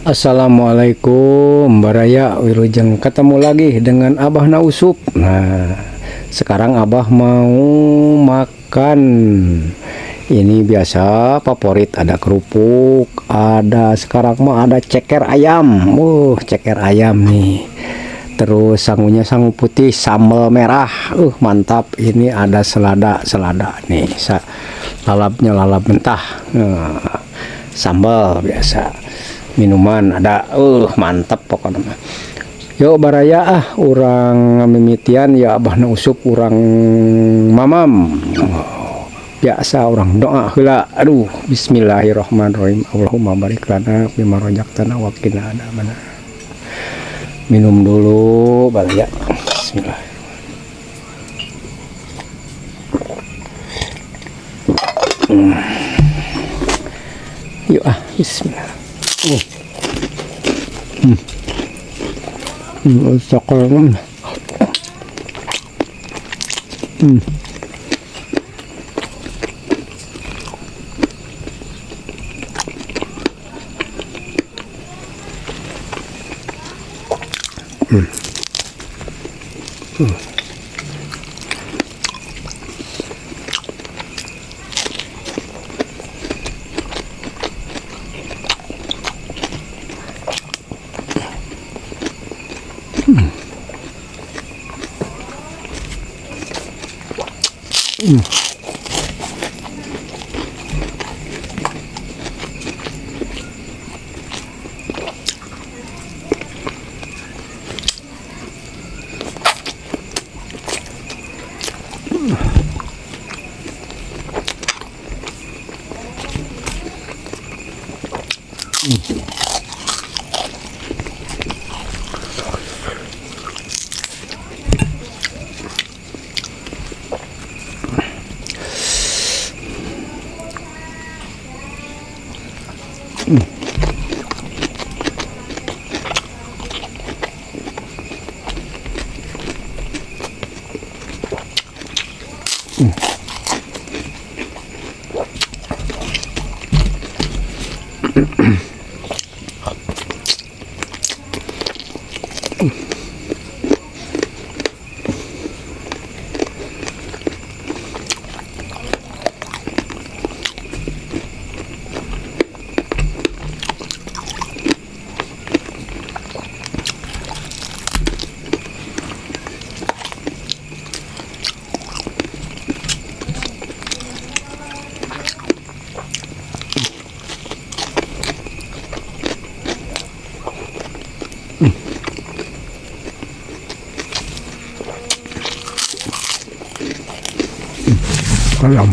Assalamualaikum Baraya, wilujeng ketemu lagi dengan Abah Na Usup. Nah, sekarang Abah mau makan. Ini biasa favorit, ada kerupuk, ada sekarang mah ada ceker ayam. Ceker ayam nih. Terus sangunya sangu putih, sambal merah. Mantap. Ini ada selada, selada nih. Lalapnya lalap mentah. Nah, sambal biasa. Minuman ada, mantap pokoknya mah. Yuk baraya ah, urang mimitian ya Abah Na Usup, urang mamam. Biasa urang doa heula. Aduh, bismillahirrahmanirrahim. Allahumma barik lana fima razaqtana wa qina adzabannar. Minum dulu baraya. Bismillah. Yuk ah, bismillah. Coklat. Ayam.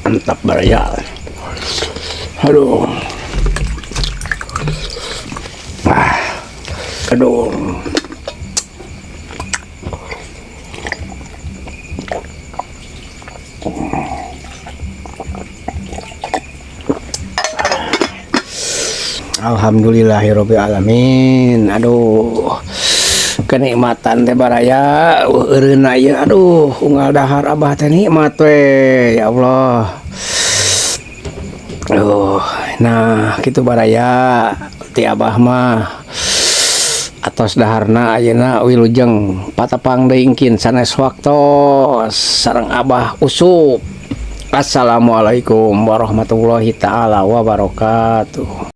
Mantap, baraya. Aduh. Ah. Aduh. Alhamdulillahirabbil alamin. Aduh. Kenikmatan teh, baraya, eureunna ieu. Aduh, unggal dahar Abah teh nikmat we, ya Allah. Aduh, nah kitu, baraya, ti Abah mah atos daharna ayeuna. Wilujeng patepang deui engkin sanes waktos sareng Abah Usup. Assalamualaikum warahmatullahi taala wabarakatuh.